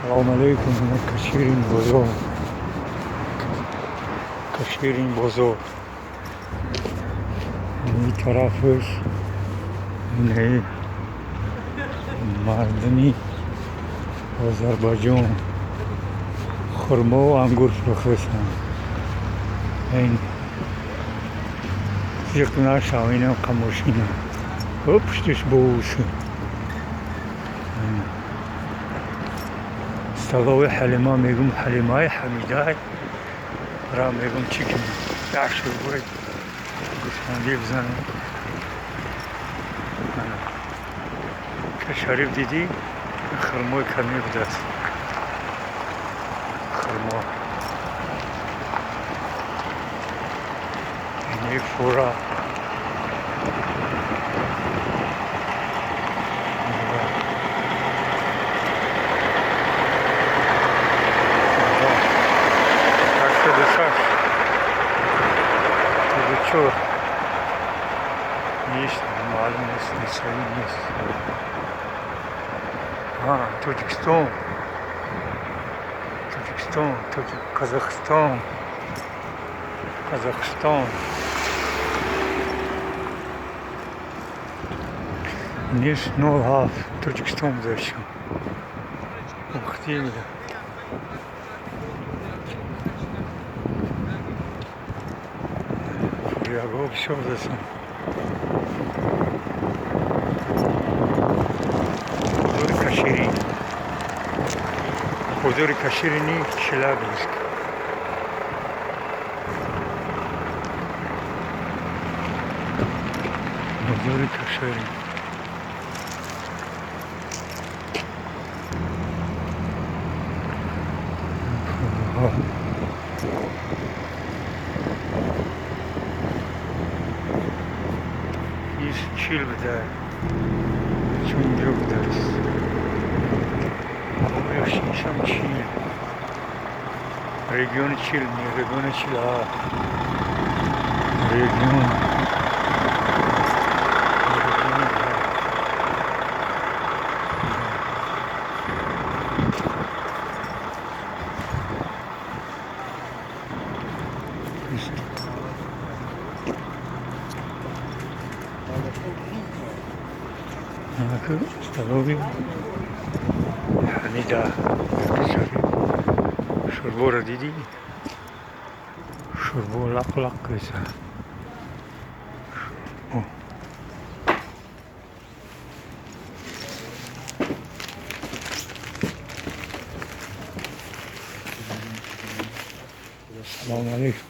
Салом алейкум, Каширин бозор. Каширин бозор. Ин тарафаш не мардуми Озарбойҷон хурмо ва ангур фурӯхтаанд. Ин зиқ нашав, инам қамошина. Пуштиш бус. Столовой Ҳалима мегум, Ҳалимаи Ҳамидай. Ра мегум чӣ кунам? Як шӯрбои гӯсфандӣ бизанам. Ка Шариф дидӣ? Хурмои каме будааст. Хурмо. Ини фура. 84 нест, маълум нест, несаи нест. Тоҷикистон, Тоҷикистон, Казахстон, Казахстон. Нест 07 Тоҷикистон гузаштам. Ухти Яго бисёр дастам. Бозори Каширин. Бозори Каширини Челябинск. Бозори Каширин. Иш чил буда. Чунҷо будааст. Ишам чил. Региони чил, не региони чил, а регион. Регион. Столовый Ҳамида шӯрборо дидӣ? Шӯрбо лақ-лақ кеса. Салому алейкум.